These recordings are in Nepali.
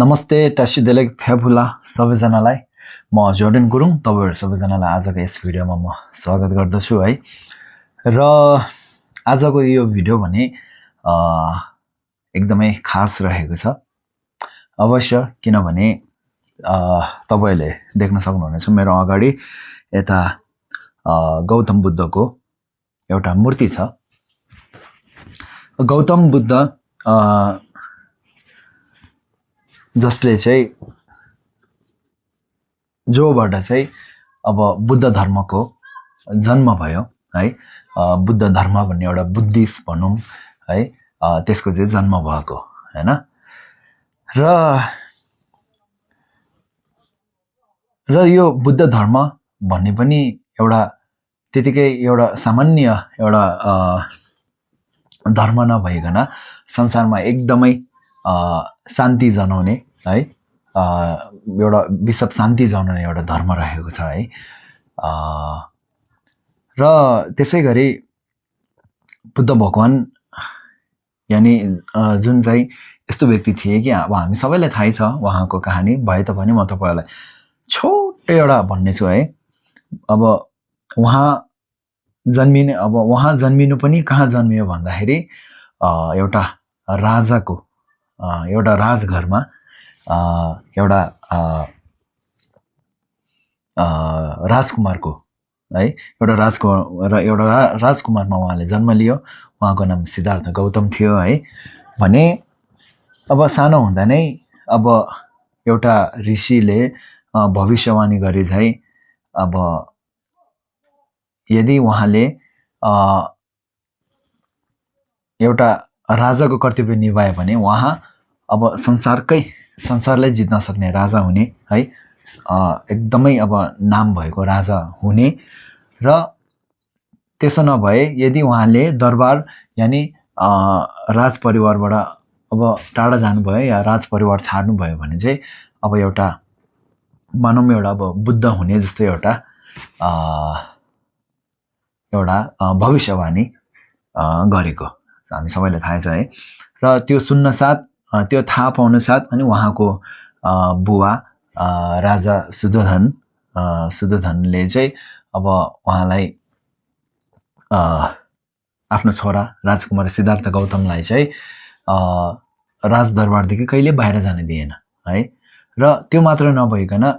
नमस्ते टासिदेलेक फ्याफुला सबैजनालाई म जोर्डन गुरुङ तपाईहरु सबैजनालाई आजको यस भिडियोमा म स्वागत गर्दछु है। र आजको यो भिडियो भने एकदमै खास रहेको छ अवश्य, किनभने तपाईले देख्न सक्नुहुनेछ मेरो अगाडि यता गौतम बुद्धको एउटा मूर्ति छ। गौतम बुद्ध जसले चाहिँ जोबाट चाहिँ अब बुद्ध धर्मको जन्म भयो है। बुद्ध धर्म भन्ने एउटा बुद्धिस्ट भनौं है, त्यसको चाहिँ जन्म भएको हैन। र यो बुद्ध धर्म भन्ने पनि एउटा त्यतिकै एउटा सामान्य एउटा धर्म नभइकन संसारमा एकदमै शान्ति जनाउने है, एउटा विश्व शान्ति जनाउने एउटा धर्म रहेको छ है। र त्यसैगरी बुद्ध भगवान यानी जुन चाहिँ यस्तो व्यक्ति थिए कि अब हामी सबैलाई थाहै छ उहाँको कहानी, भए तापनि म तपाईहरुलाई छोटो एउटा भन्ने छु है। अब उहाँ जन्मिनु पनि कहाँ जन्मियो भन्दाखेरि एउटा राजाको एउटा राजघरमा एउटा राजकुमारको है, एउटा राजकुमारमा उहाँले जन्म लियो। उहाँको नाम सिद्धार्थ गौतम थियो है। भने अब सानो हुँदा नै अब एउटा ऋषिले भविष्यवाणी गरे चाहिँ अब यदि उहाँले एउटा राजाको कर्तव्य निभाए भने उहाँ अब संसारलाई जित्न सक्ने राजा हुने है, एकदमै अब नाम भएको राजा हुने। र त्यसो नभए यदि उहाँले दरबार यानी राज परिवारबाट अब टाढा जानुभयो या राज परिवार छाड्नु भयो भने चाहिँ अब एउटा मानौं एउटा अब बुद्ध हुने जस्तो एउटा भविष्यवाणी गरेको हामी सबैलाई थाहा छ है। र त्यो सुन्न साथ त्यो थाहा पाउन साथ अनि उहाँको बुवा राजा शुद्धोधनले चाहिँ अब उहाँलाई आफ्नो छोरा राजकुमार सिद्धार्थ गौतमलाई चाहिँ राजदरबारदेखि कहिले बाहिर जान दिएन है। र त्यो मात्र नभइकन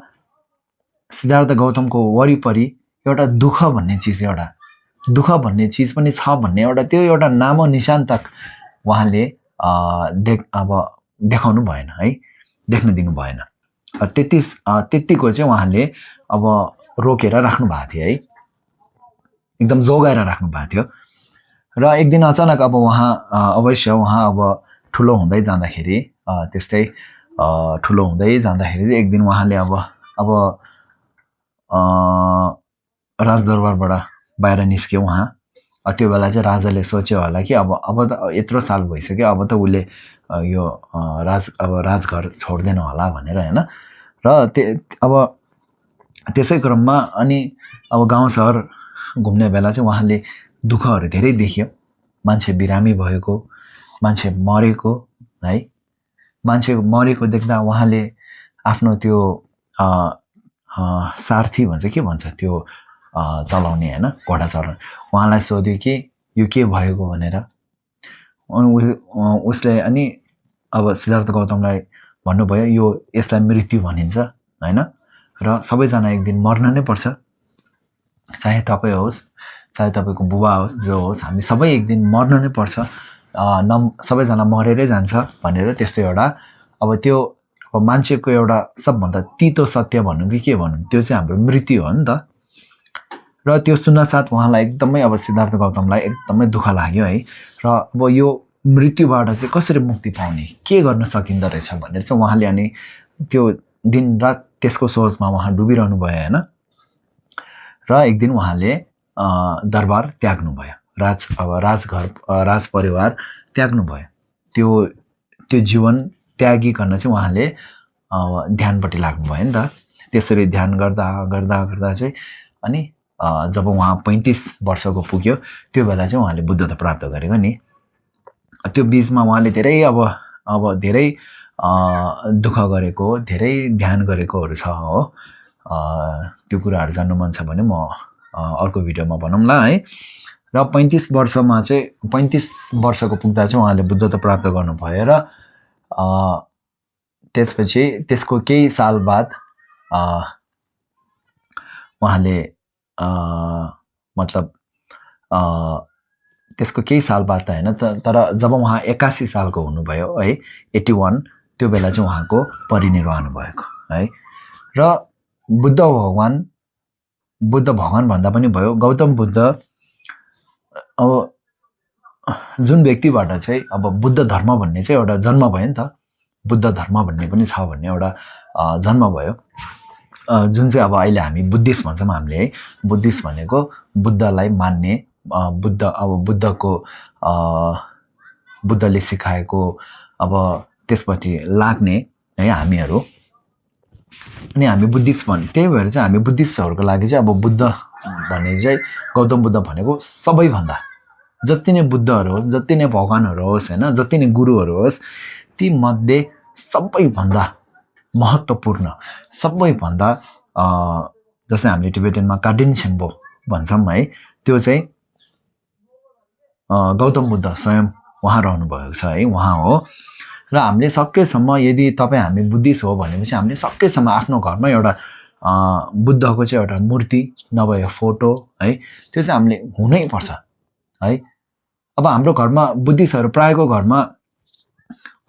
सिद्धार्थ गौतमको वरिपरि एउटा दुःख भन्ने चिज पनि छ भन्ने एउटा त्यो एउटा नामो निशान तक उहाँले देखाउनु भएन है, देख्न दिनु भएन। त्यतिको चाहिँ उहाँले अब रोकेर राख्नु भएको थियो है, एकदम जोगाएर राख्नु भएको थियो। र एक दिन अचानक अब उहाँ अब ठुलो हुँदै जाँदाखेरि त्यस्तै ठुलो हुँदै जाँदाखेरि चाहिँ एक दिन उहाँले अब राजदरबारबाट बाहिर निस्क्यो उहाँ। त्यो बेला चाहिँ राजाले सोच्यो होला कि अब त यत्रो साल भइसक्यो, अब त उले यो राजघर छोड्दैन होला भनेर हैन। र अब त्यसै क्रममा अनि अब गाउँ शहर घुम्ने बेला चाहिँ उहाँले दुःखहरू धेरै देख्यो। मान्छे बिरामी भएको, मान्छे मरेको है। मान्छे मरेको देख्दा उहाँले आफ्नो त्यो सारथी भन्छ के भन्छ त्यो चलाउने हैन, घोडा चलाउने, उहाँलाई सोध्यो कि यो के भएको भनेर। उसले अनि अब सिद्धार्थ गौतमलाई भन्नुभयो यसलाई मृत्यु भनिन्छ हैन। र सबैजना एक दिन मर्न नै पर्छ, चाहे तपाई होस् चाहे तपाईको बुबा होस् जो होस्, हामी सबै एक दिन मर्न नै पर्छ, सबैजना मरेरै जान्छ भनेर त्यस्तो एउटा अब त्यो मान्छेको एउटा सबभन्दा तितो सत्य भनौं कि के भनौं, त्यो चाहिँ हाम्रो मृत्यु हो नि त। र त्यो सुन्न साथ उहाँलाई एकदमै अब सिद्धार्थ गौतमलाई एकदमै दुःख लाग्यो है। र अब यो मृत्युबाट चाहिँ कसरी मुक्ति पाउने, के गर्न सकिँदो रहेछ भनेर चाहिँ उहाँले अनि त्यो दिन रात त्यसको सोचमा उहाँ डुबिरहनु भयो हैन। र एक दिन उहाँले दरबार त्याग्नु भयो, राजघर राज परिवार त्याग्नु भयो। त्यो जीवन त्यागिकन चाहिँ उहाँले ध्यानपट्टि लाग्नु भयो नि त। त्यसरी ध्यान गर्दा चाहिँ अनि जब उहाँ 35 वर्षको पुग्यो त्यो बेला चाहिँ उहाँले बुद्धत्व प्राप्त गरेको नि। त्यो बीचमा उहाँले धेरै अब धेरै दुःख गरेको धेरै ध्यान गरेकोहरू छ हो त्यो कुराहरू जान्नु मन छ भने म अर्को भिडियोमा भनौँला है र 35 वर्षमा चाहिँ 35 वर्षको पुग्दा चाहिँ उहाँले बुद्धत्व प्राप्त गर्नुभयो र त्यसपछि त्यसको केही साल बाद उहाँले मतलब त्यसको केही साल बाद त हैन तर जब उहाँ 81 सालको हुनुभयो है 81 त्यो बेला चाहिँ उहाँको परिनिर्वाण भएको है र बुद्ध भगवान भन्दा पनि भयो गौतम बुद्ध अब जुन व्यक्तिबाट चाहिँ अब बुद्ध धर्म भन्ने चाहिँ एउटा जन्म भयो नि त बुद्ध धर्म भन्ने पनि छ भन्ने एउटा जन्म भयो जुन चाहिँ अब अहिले हामी बुद्धिस्ट भन्छौँ हामीले है बुद्धिस्ट भनेको बुद्धलाई मान्ने बुद्ध अब बुद्धले सिकाएको अब त्यसपछि लाग्ने है हामीहरू अनि हामी बुद्धिस्ट त्यही भएर चाहिँ हामी बुद्धिस्टहरूको लागि चाहिँ अब बुद्ध भने चाहिँ गौतम बुद्ध भनेको सबैभन्दा जति नै बुद्धहरू होस् जति नै भगवानहरू होस् हैन जति नै गुरुहरू होस् ती मध्ये सबैभन्दा महत्त्वपूर्ण सबैभन्दा जस्तै हामीले टिबेटनमा काडिन छेम्बो भन्छौँ है त्यो चाहिँ गौतम बुद्ध स्वयं उहाँ रहनु भएको छ है उहाँ हो र हामीले सकेसम्म यदि तपाईँ हामी बुद्धिस्ट हो भनेपछि हामीले सकेसम्म आफ्नो घरमा एउटा बुद्धको चाहिँ एउटा मूर्ति नभए फोटो है त्यो चाहिँ हामीले हुनै पर्छ है अब हाम्रो घरमा बुद्धिस्टहरू प्रायको घरमा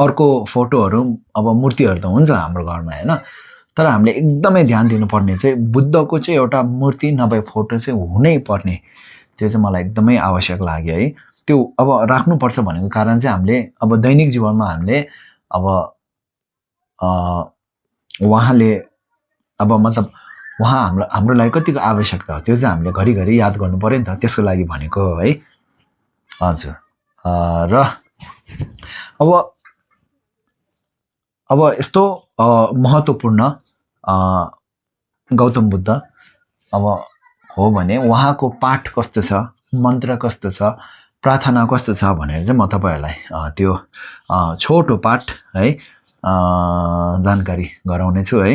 अर्को फोटोहरू अब मूर्तिहरू त हुन्छ हाम्रो घरमा हैन तर हामीले एकदमै ध्यान दिनुपर्ने चाहिँ बुद्धको चाहिँ एउटा मूर्ति नभए फोटो चाहिँ हुनै पर्ने त्यो चाहिँ मलाई एकदमै आवश्यक लाग्यो है त्यो अब राख्नुपर्छ भनेको कारण चाहिँ हामीले अब दैनिक जीवनमा हामीले अब उहाँले अब मतलब उहाँ हाम्रो लागि कतिको आवश्यकता हो त्यो चाहिँ हामीले घरिघरि याद गर्नु पर्यो नि त त्यसको लागि भनेको है हजुर र अब यस्तो महत्त्वपूर्ण गौतम बुद्ध अब हो भने उहाँको पाठ कस्तो छ मन्त्र कस्तो छ प्रार्थना कस्तो छ भनेर चाहिँ म तपाईहरुलाई त्यो छोटो पाठ है जानकारी गराउने छु है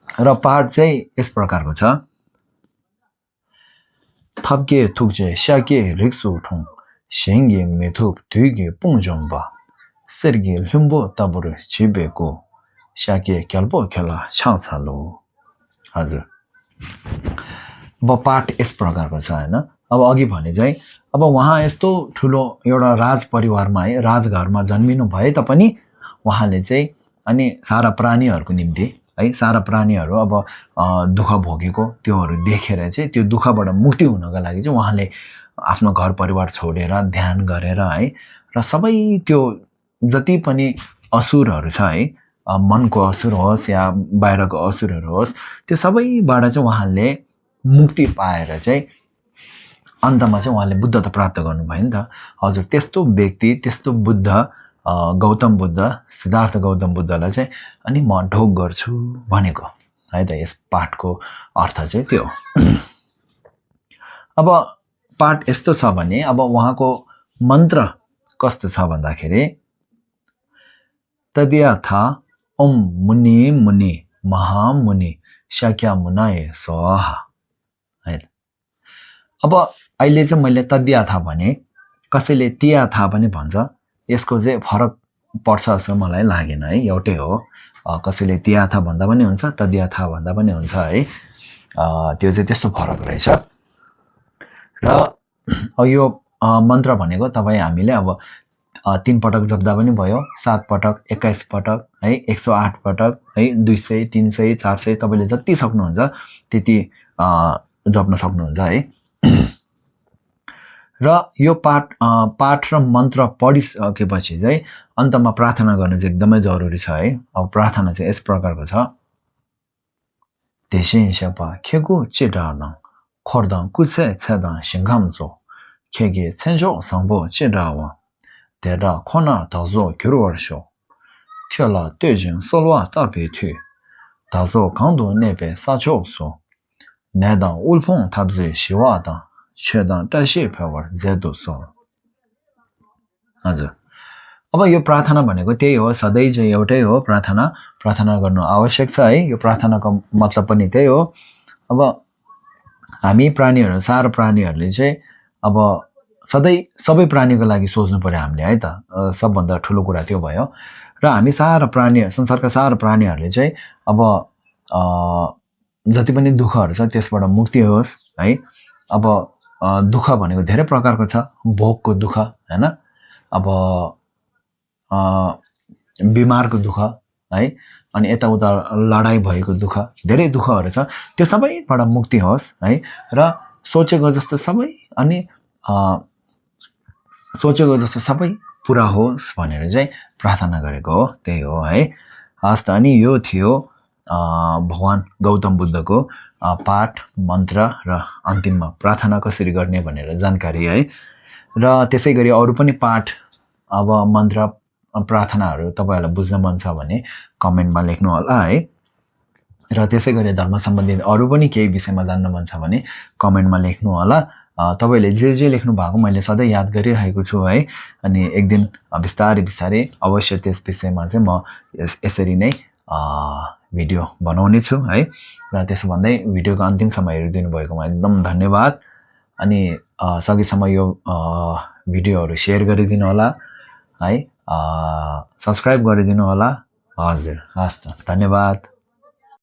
र पाठ चाहिँ यस प्रकारको छ थप्के थुक्जे स्याके रिक्सु ठुङ शेङ्गे मेथुप धुइगे पुङजम्बा सेर्गे ल्युम्बो तबुर छिबेको स्याके क्याल्बो खेला छाछालो हजुर अब पाठ यस प्रकारको छ हैन अब अघि भने चाहिँ अब उहाँ यस्तो ठुलो एउटा राज परिवारमा है राजघरमा जन्मिनु भए तापनि उहाँले चाहिँ अनि सारा प्राणीहरूको निम्ति है सारा प्राणीहरू अब दुःख भोगेको त्योहरू देखेर चाहिँ त्यो दुःखबाट मुक्ति हुनको लागि चाहिँ उहाँले आफ्नो घर परिवार छोडेर ध्यान गरेर है र सबै त्यो जति पनि असुरहरू छ है मनको असुर होस् या बाहिरको असुरहरू होस् त्यो सबैबाट चाहिँ उहाँले मुक्ति पाएर चाहिँ अन्तमा चाहिँ उहाँले बुद्धत्व प्राप्त गर्नुभयो नि त हजुर त्यस्तो व्यक्ति त्यस्तो बुद्ध गौतम बुद्ध सिद्धार्थ गौतम बुद्धलाई चाहिँ अनि म ढोग गर्छु भनेको है त यस पाठको अर्थ चाहिँ त्यो अब पाठ यस्तो छ भने अब उहाँको मन्त्र कस्तो छ भन्दाखेरि तद्यथा ओम मुनि मुनि महामुनि शाक्यमुनाय स्वाहा है अब अहिले चाहिँ मैले तद्यथा भने कसैले त्याथा पनि भन्छ यसको चाहिँ फरक पर्छ जस्तो मलाई लागेन है एउटै हो कसैले त्याथा भन्दा पनि हुन्छ तद्यथा भन्दा पनि हुन्छ है त्यो चाहिँ त्यस्तो फरक रहेछ र यो मन्त्र भनेको तपाईँ हामीले अब 3 पटक जप्दा पनि भयो 7 पटक 21 पटक है 108 पटक है 200 300 400 तपाईले जति सक्नुहुन्छ त्यति जप्न सक्नुहुन्छ है र यो पाठ र मन्त्र पढिसकेपछि चाहिँ अन्तमा प्रार्थना गर्न चाहिँ एकदमै जरुरी छ है अब प्रार्थना चाहिँ यस प्रकारको छ देशेन शपा खेगु चिडान खर्दन कुसे छदन सिंगामजो खेगे छन्जो संबो चिडावा 대다 코나 다소 교로르쇼 켜라 되진 솔와 따베티 다소 강도 내배 사초소 내다 울풍 탑지 시와다 최단 다시 페워 제도소 맞아 अब यो प्रार्थना भनेको त्यही हो, सधैँ चाहिँ एउटै हो, प्रार्थना गर्नु आवश्यक छ है। यो प्रार्थनाको मतलब पनि त्यही हो। अब हामी प्राणीहरू, सारा प्राणीहरूले चाहिँ अब सधैँ सबै प्राणीको लागि सोच्नु पर्यो हामीले है त। सबभन्दा ठुलो कुरा त्यो भयो। र हामी सारा प्राणीहरू, संसारका सारा प्राणीहरूले चाहिँ अब जति पनि दुःखहरू छ त्यसबाट मुक्ति होस् है। अब दुःख भनेको धेरै प्रकारको छ, भोकको दुःख हैन, अब बिमारको दुःख है, अनि यताउता लडाइँ भएको दुःख, धेरै दुःखहरू छ, त्यो सबैबाट मुक्ति होस् है। र सोचेको जस्तो सबै अनि सोचेको जस्तो सबै पुरा होस् भनेर चाहिँ प्रार्थना गरेको हो, त्यही हो है। हस् त, अनि यो थियो भगवान् गौतम बुद्धको पाठ, मन्त्र र अन्तिममा प्रार्थना कसरी गर्ने भनेर जानकारी है। र त्यसै गरी अरू पनि पाठ, अब मन्त्र, प्रार्थनाहरू तपाईँहरूलाई बुझ्न मन छ भने कमेन्टमा लेख्नु होला है। र त्यसै गरी धर्म सम्बन्धित अरू पनि केही विषयमा जान्न मन छ भने कमेन्टमा लेख्नु होला। तपाईँले जे लेख्नु भएको मैले सधैँ याद गरिरहेको छु है। अनि एक दिन बिस्तारै अवश्य त्यस विषयमा चाहिँ म यसरी नै भिडियो बनाउने छु है। र त्यसो भन्दै भिडियोको अन्तिमसम्म हेरिदिनु भएकोमा एकदम धन्यवाद। अनि सकेसम्म यो भिडियोहरू सेयर गरिदिनु होला है, सब्सक्राइब गरिदिनु होला। हजुर, हस् त, धन्यवाद।